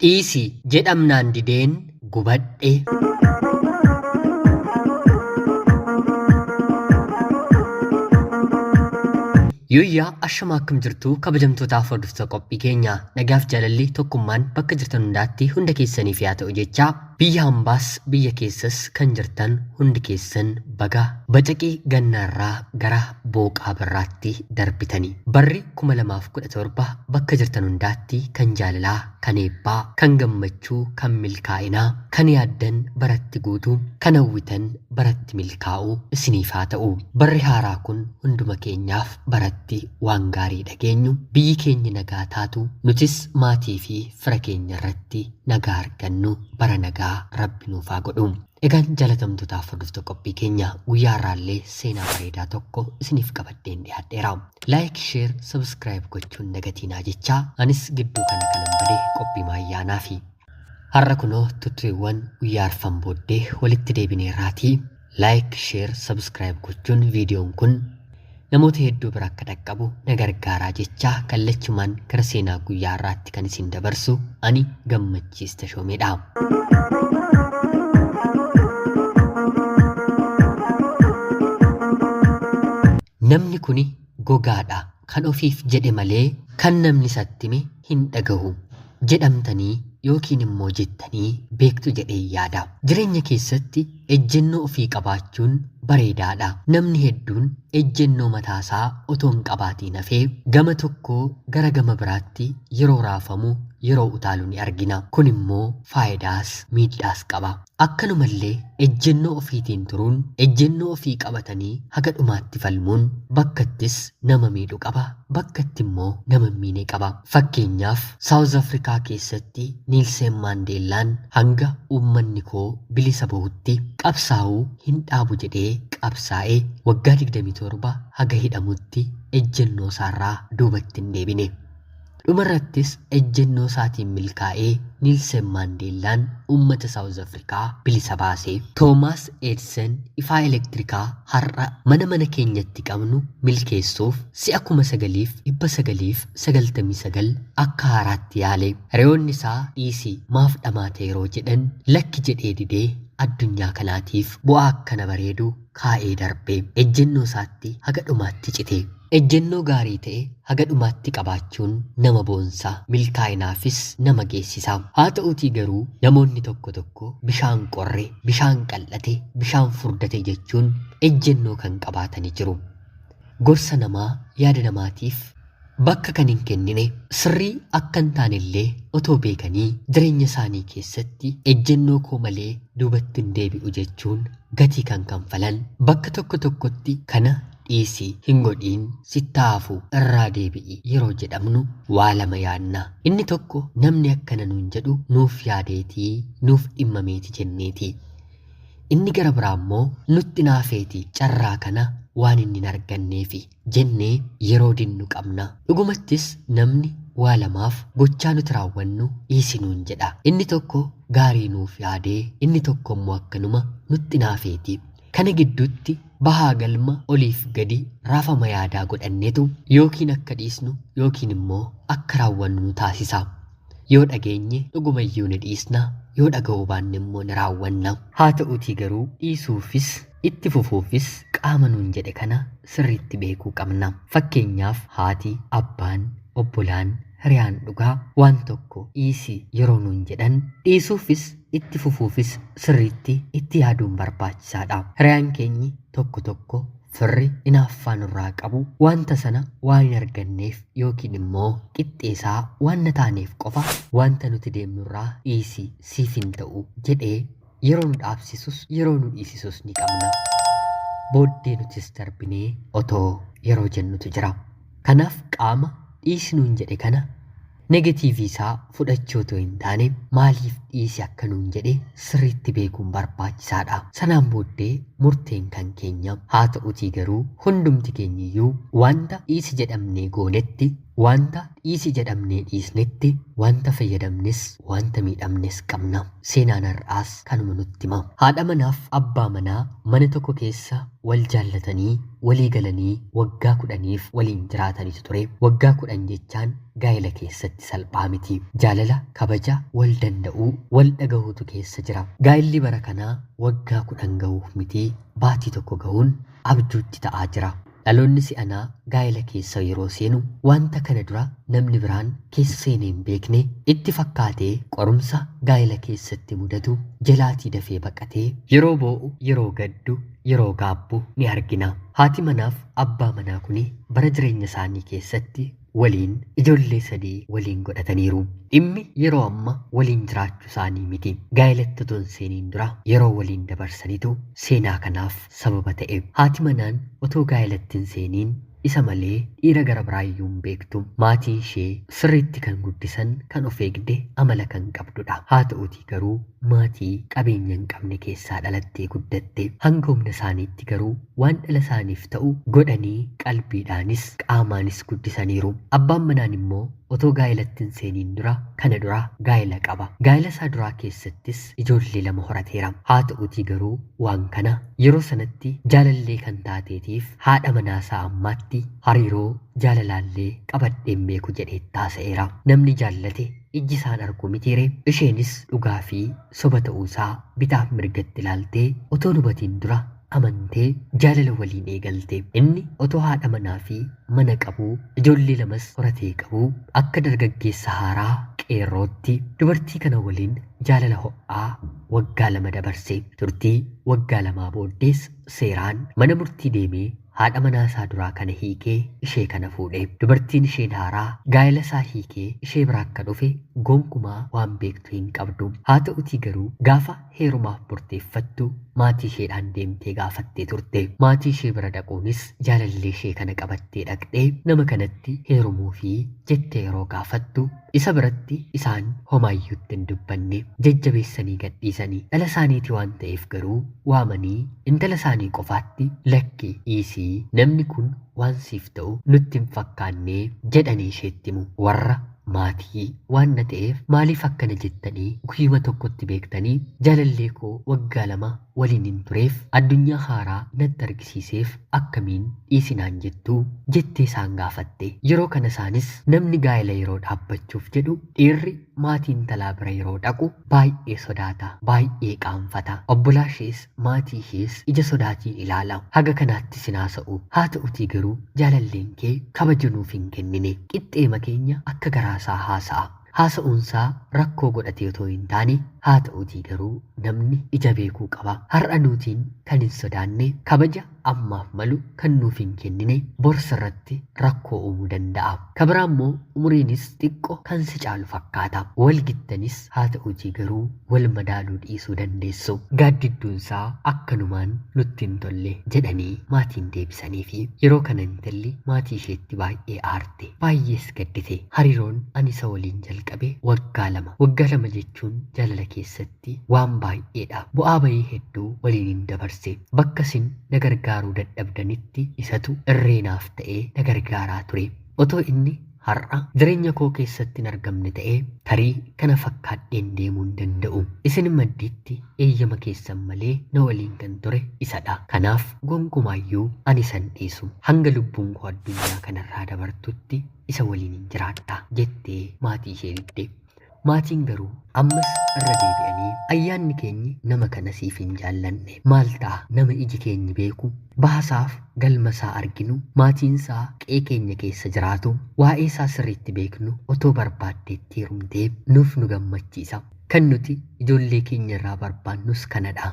Dhiisi jedhamnaan dideen gubadhe. Yooyyaa ashamaa akkam jirtu kabajamtootaaf hordoftoota qophii keenya nagaaf jaalalli tokkummaan bakka jirtan hundaatti hunda keessaniif yaa ta'u jechaa biyya hambaas biyya keessas kan jirtan hundi keessan baga bacaqii gannaarraa gara booqaa birraatti darbitani. Barri 2017 bakka jirtan hundaatti kan jaalalaa, kan eebbaa, kan gammachuu, kan milkaa'inaa, kan yaaddan baratti guutuu, kan hawwitan baratti milkaa'uu isiniif haa ta'u. Barri haaraa kun hunduma keenyaaf baratti waan gaarii dhageenyu, biyyi keenya nagaa taatu, nutis maatii fi fira keenya irratti nagaa argannu bara nagaa Rabbi nuuf haa godhu. Egaan jaalatamtootaaf hordoftoota qophii keenya guyyaa har'aallee seenaa bareedaa tokko isiniif qabadheen dhiyaadheera. Like, share, subscribe gochuun dagatiinaa jechaa anis gidduu kana kanan bade qophii maayyaanaa fi har'a kunoo tuttuiwwan guyyaa arfan booddee walitti deebineerraatii like, share, subscribe gochuun viidiyoon kun namoota hedduu bira akka dhaqqabu na gargaaraa jechaa kallachumaan gara seenaa guyyaa har'aatti kan isin dabarsu ani Gammachiis Tashoomeedha. Namni kuni gogaadha kan ofiif jedhe malee kan namni isatti hime hin dhagahu jedhamtanii yookiin immoo jettanii beektu jedheen yaada. Jireenya keessatti ejjennoo ofii qabaachuun bareedaadha. Namni hedduun ejjennoo mataasaa otoo hin qabaatiin hafee gama tokkoo gara gama biraatti yeroo raafamu, yeroo utaalu ni argina. Kun immoo faayidaas miidhaas qaba. Akkanumallee ejjennoo ofiitiin turuun, ejjennoo ofii qabatanii haga dhumaatti falmuun bakkattis nama miidhu qaba, bakkatti immoo nama hin miine qaba. Fakkeenyaaf Saawuz Afrikaa keessatti Niilseen Maandeellaan hanga uummanni koo bilisa bahutti qabsaa'uu hin dhaabu jedhee qabsaa'ee waggaa 27 haga hidhamutti ejjennoo isaarraa duubatti hin deebine. Dhumarrattis ejjennoo isaatiin milkaa'ee Niilsen Maandeellaan uummata Saawuz Afrikaa bilisa baase. Toomaas Eedsen ifaa elektirikaa har'a mana mana keenyatti qabnu milkeessuuf si'a 9999 akka haaraatti yaale. Hiriyoonni isaa dhiisi maaf dhamaate yeroo jedhan lakki jedhee didee addunyaa kanaatiif bu'aa akkana bareedu kaa'ee darbe. Ejjennoo isaatti haga dhumaatti cite. Ejjennoo gaarii ta'e haga dhumaatti qabaachuun nama boonsa, milkaa'inaafis nama geessisa. Haa ta'uutii garuu namoonni tokko tokko bishaan qorre, bishaan qal'ate, bishaan furdate jechuun ejjennoo kan qabaatani jiru. Gorsa namaa, yaada namaatiif bakka kan hin kennine, sirrii akka hin taanellee otoo beekanii jireenya isaanii keessatti ejjennoo koo malee duubatti hin deebi'u jechuun gatii kan kanfalan bakka tokko tokkotti kana dhiisi, hin godhiin, sitti haa hafu, irraa deebi'i yeroo jedhamnu waa lama yaadna. Inni tokko namni akkana nuun jedhu nuuf yaadeeti, nuuf dhimmameeti jenneeti. Inni gara biraa immoo nutti naafeeti carraa kana waan inni hin arganneefi jennee yeroo dinnu qabna. Dhugumattis namni waa lamaaf gochaa nuti raawwannu dhiisi nuun jedha. Inni tokko gaarii nuuf yaadee, inni tokko immoo akkanuma nutti naafeeti. Kana gidduutti bahaa galma oliif gadi raafama yaadaa godhannetu yookiin akka dhiisnu yookiin immoo akka raawwannu nu taasisa. Yoo dhageenye dhugumayyuu ni dhiisna, yoo dhaga'uu baanne immoo ni raawwanna. Haa ta'uutii garuu dhiisuufis itti fufuufis qaama nuun jedhe kana sirriitti beekuu qabna. Fakkeenyaaf haati, abbaan, obbolaan, hiriyaan dhugaa waan tokko dhiisi yeroo nuun jedhan dhiisuufis itti fufuufis sirriitti itti yaaduun barbaachisaadha. Hiriyaan keenyi tokko tokko firri inaaffaa nurraa qabu wanta sana waan hin arganneef yookiin immoo qixxeesaa waan na taaneef qofa wanta nuti deemnurraa dhiisi siif hin ta'u jedhee yeroo nu dhaabsisus yeroo nu dhiisisus ni qabna. Booddee nutis darbinee otoo yeroo jennutu jira. Kanaaf qaama dhiisi nuun jedhe kana negatiivii isaa fudhachuu otoo hin taane maaliif dhiisi akka nuun jedhe sirriitti beekuun barbaachisaadha. Sanaan booddee murteen kan keenya. Haa ta'utii garuu hundumti keenyiyyuu wanta dhiisi jedhamnee goonetti, wanta dhiisi jedhamnee dhiisnetti, wanta fayyadamnes wanta miidhamnes qabna. Seenaan har'aas kanuma nutti hima. Haadha manaaf abbaa manaa mana tokko keessa wal jaallatanii walii galanii waggaa kudhaniif waliin jiraatanitu ture. Waggaa 10 jechaan gaa'ela keessatti salphaa miti. Jaalala, kabaja, wal danda'uu, wal dhagahuutu keessa jira. Gaa'elli bara kanaa waggaa 10 gahuuf miti baatii tokko gahuun abjuutti ta'aa jira. Dhaloonni si'anaa gaa'ela keessa yeroo seenu wanta kana dura namni biraan keessa seenee hin beekne itti fakkaatee qorumsa gaa'ela keessatti mudatu jalaatii dafee baqatee yeroo boo'u, yeroo gaddu, yeroo gaabbu ni argina. Haati manaaf abbaa manaa kuni bara jireenya isaanii keessatti waliin ijoollee 3 waliin godhataniiru. Dhimmi yeroo amma waliin jiraachuu isaanii miti. Gaa'elatti otoo hin seeniin dura yeroo waliin dabarsanitu seenaa kanaaf sababa ta'e. Haati manaan otoo gaa'elatti hin seeniin isa malee dhiira gara biraayyuu hin beektu. Maatiin ishee sirriitti kan guddisan, kan of eegde, amala kan qabdudha. Haa ta'uutii garuu maatii qabeenya hin qabne keessaa dhalattee guddatte. Hanga humna isaaniitti garuu waan dhala isaaniif ta'u godhanii qalbiidhaanis qaamaanis guddisaniiru. Abbaan manaan immoo otoo gaa'elatti hin seeniin dura kana dura gaa'ela qaba. Gaa'ela isaa duraa keessattis ijoollee 2 horateera. Haa ta'uutii garuu waan kana yeroo sanatti jaalallee kan taateetiif haadha manaasaa ammaatti hariiroo jaalalaallee qabadheen beeku jedhee taasa'eera. Namni jaallate ijji isaan argu mitiire isheenis dhugaa fi soba ta'uusaa bitaaf mirgatti ilaaltee otoo hubatiin dura amantee jaalala waliin eegalte. Inni otoo haadha manaa fi mana qabuu ijoollee 2 horatee qabuu akka dargaggeessa haaraa qeerrootti dubartii kana waliin jaalala ho'aa waggaa 2 dabarse. Turtii waggaa 2 booddees seeraan mana murtii deemee haadha manaa isaa duraa kana hiikee ishee kana fuudhe. Dubartiin isheen haaraa gaa'ela isaa hiikee ishee bira akka dhufe gonkumaa waan beektu hin qabdu. Haa ta'utii garuu gaafa heerumaaf murteeffattu maatii isheedhaan deemtee gaafattee turte. Maatii ishee bira dhaquunis jaalallee ishee kana qabattee dhaqxee nama kanatti heerumuu fi jettee yeroo gaafattu isa biratti isaan homaayyuutti hin dubbanne. Jajjabeessanii gadhiisanii dhala isaaniiti waan ta'eef garuu waamanii intala isaanii qofaatti lakki dhiisii namni kun waan siif ta'u nutti hin fakkaanne jedhanii isheetti himu. Warra maatii waan na ta'eef maaliif akkana jettanii guyyuma tokkotti beektanii jaalallee koo waggaa 2 waliin hin tureef addunyaa haaraa natti argisiiseef akkamiin dhiisinaan jettu jettee isaan gaafatte. Yeroo kana isaanis namni gaa'ela yeroo dhaabbachuuf jedhu dhiirri maatii intalaa bira yeroo dhaqu baay'ee sodaata, baay'ee qaanfata. Obbolaa ishees maatii ishees ija sodaatiin ilaala. Haga kanaatti sin haasa'u. Haa ta'utii garuu jaalalleen kee kabaja nuuf hin kennine. Qixxeema keenya akka garaasaa haasa'a. Haasa'uunsaa rakkoo godhatee otoo hin taane haa ta'utii garuu namni ija beekuu qaba. Har'a nuutiin kan hin sodaanne kabaja ammaaf malu kan nuuf hin kennine borsa irratti rakkoo uumuu danda'a. Kabiraa immoo umuriinis xiqqoo kan si caalu fakkaata. Wal gittanis haa ta'utii garuu wal madaaluu dhiisuu dandeessu. Gaaddidduunsaa akkanumaan nutti hin tolle jedhanii maatiin deebisanii fi yeroo kana intalli maatii isheetti baay'ee aarte, baay'ees gaddite. Hariiroon ani isa waliin jalqabe waggaa 2. Waggaa 2 jechuun jaalala keessatti waan baay'eedha. Bu'aa bahii hedduu waliin hin dabarse. Bakka isin na gargaaruu dadhabdanitti isatu irreenaaf ta'ee na gargaaraa ture. Otoo inni har'a jireenya koo keessatti hin argamne ta'ee tarii kana fakkaadheen deemuu hin danda'u. Isin maddiitti eeyyama keessan malee na waliin kan ture isadha. Kanaaf gonkumaayyuu ani isan dhiisu. Hanga lubbuun koo addunyaa kanarraa dabartutti isa waliin hin jiraadha jettee maatii ishee didde. Maatiin garuu ammas irra deebi'anii ayyaanni keenyi nama kana siif hin jaallanne. Maal ta'a nama iji keenyi beeku, bahasaaf galmasaa arginu, maatiinsaa qe'ee keenya keessa jiraatu, waa'ee isaa sirriitti beeknu otoo barbaaddeetti heerumtee nuuf nu gammachiisa. Kan nuti ijoollee keenya irraa barbaannus kanadha.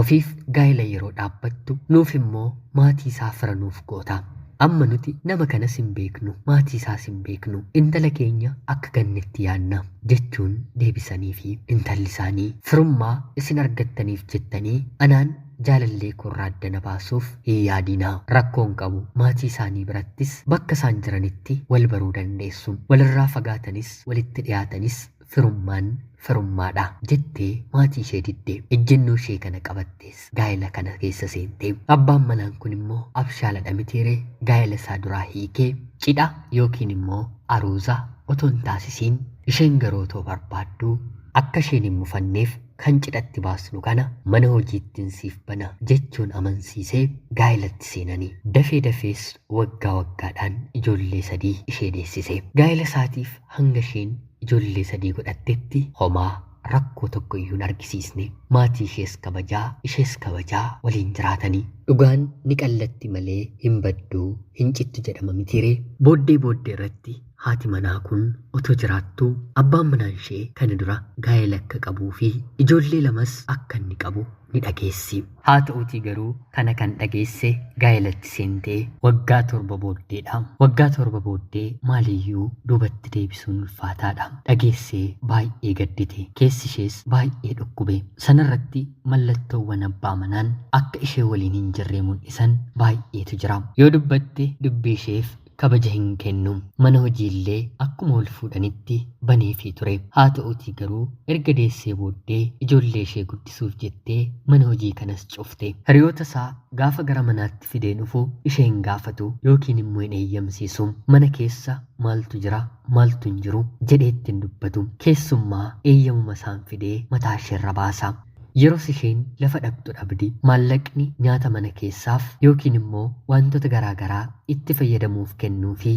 Ofiif gaa'ela yeroo dhaabbattu nuuf immoo maatii isaa fira nuuf goota. Amma nuti nama kanas hin beeknu, maatii isaas hin beeknu, intala keenya akka gannetti yaanna jechuun deebisanii fi intalli isaanii firummaa isin argattaniif jettanii anaan jaalallee koorraa adda na baasuuf hin yaadinaa. Rakkoon qabu maatii isaanii birattis bakka isaan jiranitti wal baruu dandeessu. Walirraa fagaatanis walitti dhiyaatanis firummaan firummaadha jettee maatii ishee didde. Ejjennoo ishee kana qabattees gaa'ela kana keessa seente. Abbaan manaan kun immoo abshaaladha mitiiree gaa'ela isaa duraa hiikee cidha yookiin immoo aruuza otoo hin taasisiin Isheen garuu otoo barbaadduu akka isheen hin mufanneef kan cidhatti baasnu kana mana hojiittiin siif bana jechuun amansiisee gaa'elatti seenanii. Dafee dafees waggaa waggaadhaan ijoollee 3 ishee deessise. Gaa'ela isaatiif hanga isheen ijoollee 3 godhattetti homaa rakkoo tokko iyyuu hin argisiisne. Maatii ishees kabajaa, ishees kabajaa waliin jiraatanii. Dhugaan ni qallatti malee hin badduu, hin cittu jedhama mitiiree? Booddee booddee irratti haati manaa kun otoo jiraattuu abbaan manaa ishee kana dura gaa'ela akka qabuu fi ijoollee lamas akka inni qabu ni dhageessi. Haa ta'uutii garuu kana kan dhageesse gaa'elatti seentee waggaa 7 booddeedha. Waggaa 7 booddee maaliyyuu duubatti deebisuun ulfaataadha. Dhageessee baay'ee gaddite. Keessi ishees baay'ee dhukkube. Sanarratti mallattoowwan abbaa manaan akka ishee waliin hin jirree mul'isan baay'eetu jira. Yoo dubbatte dubbii isheef kabaja hin kennu. Mana hojiillee akkuma wal fuudhanitti baneefii ture. Haa ta'uutii garuu erga deessee booddee ijoollee ishee guddisuuf jettee mana hojii kanas cufte. Hiriyoota isaa gaafa gara manaatti fidee dhufu ishee hin gaafatu yookiin immoo hin eeyyamsiisu. Mana keessa maaltu jira maaltu hin jiru jedhee itti hin dubbatu. Keessummaa eeyyamuma isaan fidee mataa isheerra baasa. Yeros isheen lafa dhaqxu dhabdi. Maallaqni nyaata mana keessaaf yookiin immoo wantoota garaa garaa itti fayyadamuuf kennuufi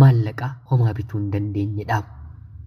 maallaqa homaa bituu hin dandeenyedha.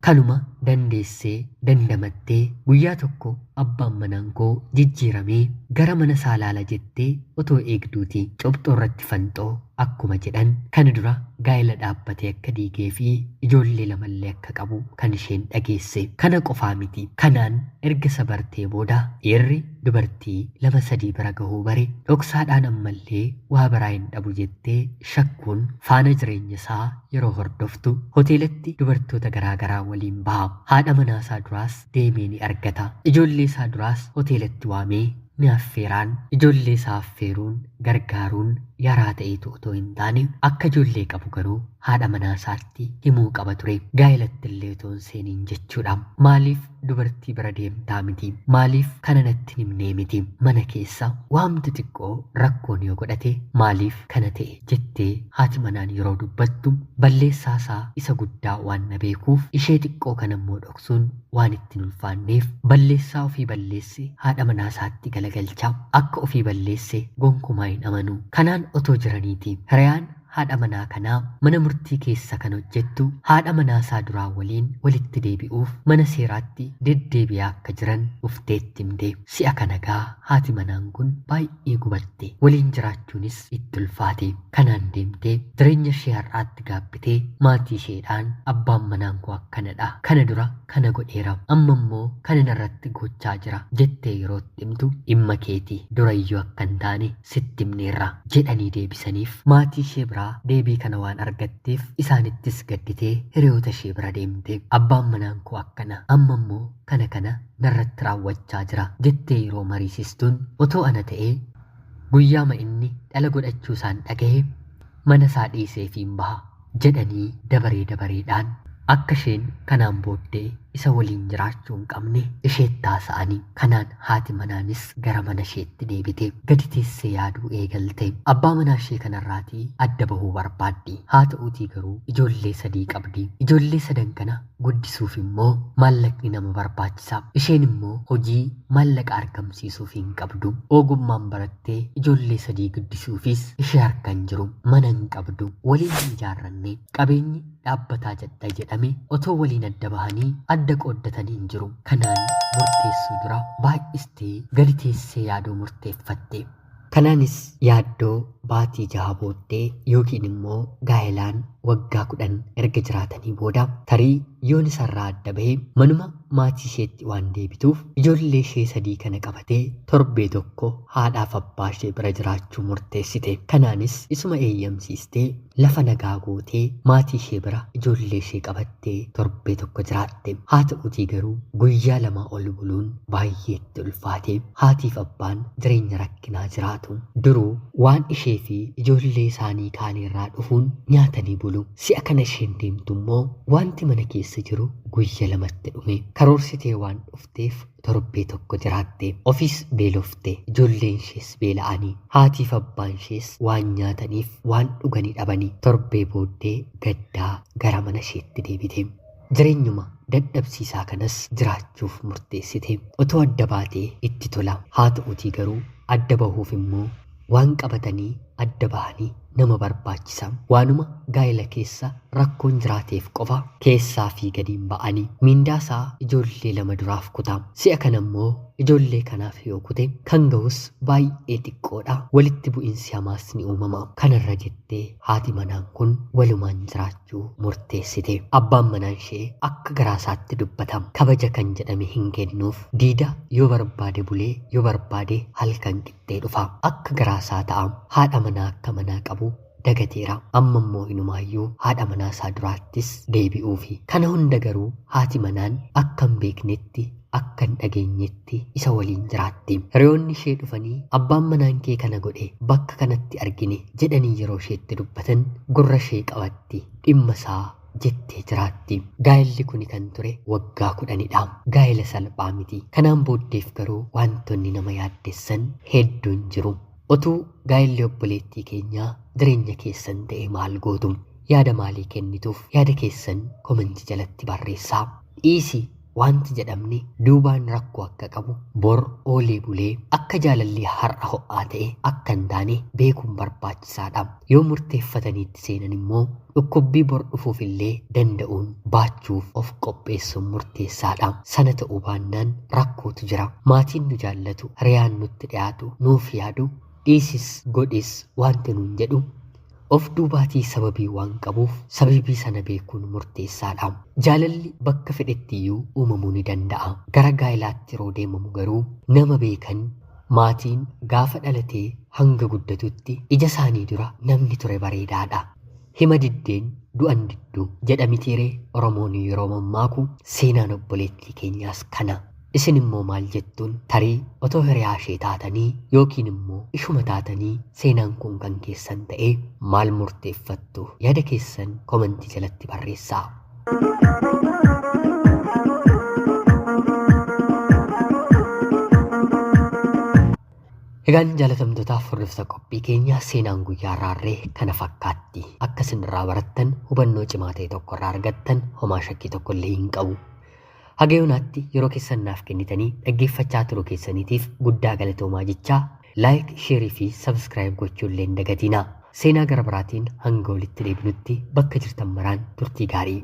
Kanuma dandeessee dandamattee guyyaa tokko abbaan manaan koo jijjiiramee gara mana isaa laala jettee otoo eegduuti cobxoo irratti fanxoo akkuma jedhan kana dura gaa'ela dhaabbatee akka diigee fi ijoollee lamallee akka qabu kan isheen dhageesse. Kana qofaa miti. Kanaan erga isa bartee booda dhiirri dubartii lama sadii bira gahuu bare dhoksaadhaan ammallee waa biraa hin dhabu jettee shakkuun faana jireenya isaa yeroo hordoftu hoteelatti dubartoota garaa garaa waliin baha. Haadha manaa isaa duraas deemee ni argata. Ijoollee isaa duraas hoteelatti waamee ni affeeraan. Ijoollee isaa affeeruun gargaaruun yaraa ta'eetu otoo hin taane akka ijoollee qabu garuu haadha manaa isaatti himuu qaba ture. Gaa'elatti illee otoo hin seeniin jechuudha. Maaliif dubartii bira deemtaa miti? Maaliif kana natti hin himnee miti? Mana keessa waamti xiqqoo rakkoon yoo godhate maaliif kana ta'e jettee haati manaan yeroo dubbattu balleessaa isaa isa guddaa waan na beekuuf ishee xiqqoo kana immoo dhoksuun waan itti hin ulfaanneef balleessaa ofii balleesse haadha manaa isaatti galagalcha. Akka ofii balleesse gonkumaa hin amanu. Kanaan otoo jiraniiti hiriyaan haadha manaa kanaa mana murtii keessa kan hojjettu haadha manaa isaa duraa waliin walitti deebi'uuf mana seeraatti deddeebi'aa akka jiran dhufteetti himte. Si'a kana gaa haati manaan kun baay'ee gubatte. Waliin jiraachuunis itti ulfaate. Kanaan deemtee jireenya ishee har'aatti gaabbitee maatii isheedhaan abbaan manaan koo akkanadha. Kana dura kana godheera. Amma immoo kana narratti gochaa jira jettee yeroo itti himtu dhimma keeti durayyuu akka hin taane sitti himneerra jedhanii deebisaniif. Maatii ishee biraa deebii kana waan argatteef isaanittis gadditee hiriyoota ishee bira deemte. Abbaan manaan koo akkana amma immoo kana kana narratti raawwachaa jira jettee yeroo mariisistuun otoo ana ta'ee guyyaama inni dhala godhachuu isaan dhagahe mana isaa dhiiseefiin baha jedhanii dabaree dabareedhaan akka isheen kanaan booddee isa waliin jiraachuu hin qabne isheetti haasa'anii. Kanaan haati manaanis gara mana isheetti deebite. Gadi teessee yaaduu eegalte. Abbaa manaa ishee kanarraatii adda bahuu barbaaddi. Haa ta'uutii garuu ijoollee 3 qabdi. Ijoollee sadan kana guddisuuf immoo maallaqni nama barbaachisa. Isheen immoo hojii maallaqa argamsiisuuf hin qabdu. Ogummaan barattee ijoollee 3 guddisuufis ishee harka hin jiru. Mana hin qabdu. Waliin hin ijaarranne. Qabeenyi dhaabbataa jedha jedhame otoo waliin adda bahanii adda qooddatanii hin jiru. Kanaan murteessuu dura baay'istee gadi teessee yaaduu murteeffatte. Kanaanis yaaddoo baatii 6 booddee yookiin immoo gaa'elaan waggaa 10 erga jiraatanii booda tarii yoon isarraa adda bahee manuma maatii isheetti waan deebituuf ijoollee ishee 3 kana qabatee torbee tokko haadhaaf abbaa ishee bira jiraachuu murteessite. Kanaanis isuma eeyyamsiistee lafa nagaa gootee maatii ishee bira ijoollee ishee qabattee torbee tokko jiraatte. Haa ta'uutii garuu guyyaa 2 ol buluun baay'ee itti ulfaate. Haatiif abbaan jireenya rakkinaa jiraatu. Duruu waan ishee fi ijoollee isaanii kaaniirraa dhufuun nyaatanii bulu. Si'a kana isheen deemtu immoo wanti mana keessa jiru guyya 2tti dhume. Karoorsitee waan dhufteef torbee tokko jiraatte. Ofiis beelofte. Ijoolleen ishees beela'anii. Haatiif abbaan ishees waan nyaataniif waan dhuganii dhabanii. Torbee booddee gaddaa gara mana isheetti deebite. Jireenyuma dadhabsiisaa kanas jiraachuuf murteessite. Otoo adda baatee itti tola. Haa ta'uutii garuu adda bahuuf immoo waan qabatanii adda bahanii nama barbaachisa. Waanuma gaa'ela keessa rakkoon jiraateef qofa keessaa fi gadiin ba'anii miindaasaa ijoollee lama duraaf kuta. Si'a kana immoo ijoollee kanaaf yoo kute kan ga'us baay'ee xiqqoodha. Walitti bu'iinsi hamaas ni uumama. Kanarra jettee haati manaan kun walumaan jiraachuu murteessite. Abbaan manaan ishee akka garaasaatti dubbata. Kabaja kan jedhame hin kennuuf. Diida yoo barbaade bulee yoo barbaade halkan qixxee dhufa. Akka garaasaa ta'a. Haadha manaa akka manaa qabu dagateera. Amma immoo inumaayyuu haadha manaa isaa duraattis deebi'uufi. Kana hunda garuu haati manaan akka hin beeknetti akka hin dhageenyetti isa waliin jiraatti. Hiriyoonni ishee dhufanii abbaan manaan kee kana godhe bakka kanatti argine jedhanii yeroo isheetti dubbatan gurra ishee qabatti dhimma isaa jettee jiraatti. Gaa'elli kuni kan ture waggaa 10dha. Gaa'ela salphaa miti. Kanaan booddeef garuu wantoonni nama yaaddessan hedduun jiru. Otuu gaa'elli obboleettii keenyaa jireenya keessan ta'e maal gootu? Yaada maalii kennituuf? Yaada keessan komentii jalatti barreessaa. Dhiisi wanti jedhamne duubaan rakkoo akka qabu bor oolee bulee akka jaalalli har'a ho'aa ta'e akka hin taane beekuun barbaachisaadha. Yoo murteeffatanii itti seenan immoo dhukkubbii bor dhufuuf illee danda'uun baachuuf of qopheessuun murteessaadha. Sana ta'uu baannaan rakkootu jira. Maatiin nu jaallatu, hiriyaan nutti dhiyaatu, nuuf yaadu, dhiisis godhis wanti nuun jedhu of duubaatii sababii waan qabuuf sababii sana beekuun murteessaadha. Jaalalli bakka fedhetti iyyuu uumamuu ni danda'a. Gara gaa'ilaatti yeroo deemamu garuu nama beekan maatiin gaafa dhalatee hanga guddatutti ija isaanii dura namni ture bareedaadha. Hima diddeen du'an didduu jedha mitiiree Oromoon yeroo mammaaku seenaan obboleettii keenyaas kana. Isin immoo maal jettuun? Tarii otoo hiriyaa ishee taatanii yookiin immoo ishuma taatanii seenaan kun kan keessan ta'e maal murteeffattu? Yaada keessan komentii jalatti barreessaa. Egaan jaalatamtootaaf hordoftoota qophii keenya seenaan guyyaa har'aarree kana fakkaatti. Akka isin irraa barattan hubannoo cimaa ta'e tokko irraa argattan homaa shakkii tokko illee hin qabu. Haga yoonaatti yeroo keessan naaf kennitanii dhaggeeffachaa turuu keessaniitiif guddaa galatoomaa jechaa laayik, sheerii fi sabskiraayib gochuu illee hin dagatinaa. Seenaa gara biraatiin hanga walitti deebinutti bakka jirtan maraan turtii gaarii.